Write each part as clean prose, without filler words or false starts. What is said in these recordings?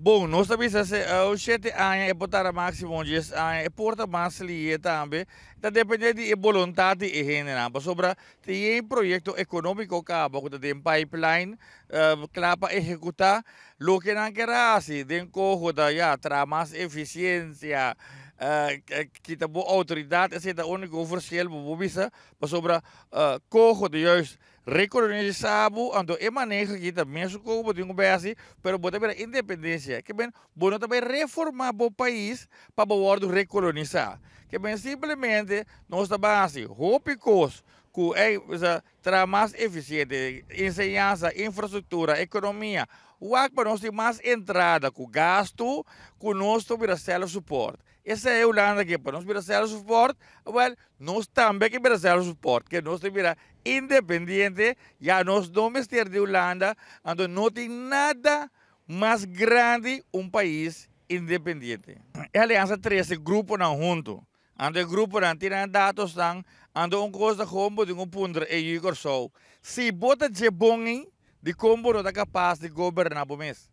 Bon, nos ta bisa 7 aña, e por ta máksimo 10 aña, e por ta mas lihé tambe. Ta dependé di boluntat di hende. Pasobra tin proyekto ekonómiko kaba ku tin pipeline kla pa ehekutá, loke nan ke hasi, den koho da ya, traha mas efisiensia, kita bo outoridat, esei ta úniko verschil, bo bisa, pasobra koho di juist rekolonisá bo, anto e maneho aki ta mesun komo tin ku besi, pero bo ta bira independensia. Ke men, bo no ta bai reformá bo pais pa bo wòrdu rekolonisá. Ke men simplemente nos ta base, hopi kos, ku e traha mas efisiente, enseñansa, infrastruktura, ekonomia, wak pa nos tin mas entrada ku gastu, ku nos ta bira self-support. Esei ta Hulanda ke pa nos bira self-support, well, nos tambe ke bira self-support, ke nos bira independiente, ya nos no mester di Hulanda, anto no tin nada mas grandi un pais independiente. E aliansa a trese gruponan huntu. Anto e gruponan tin datonan, anto un kos ta kombo di un punto e yu Kòrsou. Si bo ta dje bon di kon bo no ta kapas di goberná bo mes?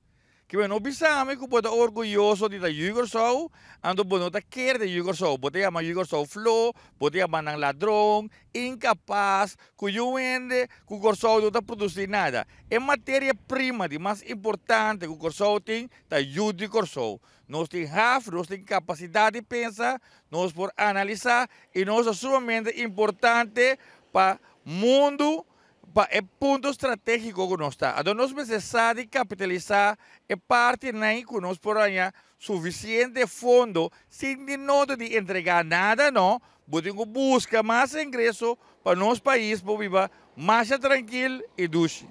Ke no bisa mi ku bo ta orguyoso di ta yu Kòrsou, anto bo no ta kere di yu Kòrsou, bo ta yama yu Kòrsou flo, bo ta yama nan ladron, inkapas, ku yu hende, ku Kòrsou no ta produsí nada. E materia prima di mas importante ku Kòrsou tin, ta yu di Kòrsou. Nos tin haf, nos tin kapasidat di pensa, nos por analisá i nos ta sumamente importante pa mundu, pa e punto estratégiko ku nos ta. Anto nos mester di kapitalisá e partinan ku nos por haña sufisiente fondo sin di nodo di entregá nada, no. Bo tin ku buska mas ingreso pa nos pais por biba mas trankil i dushi.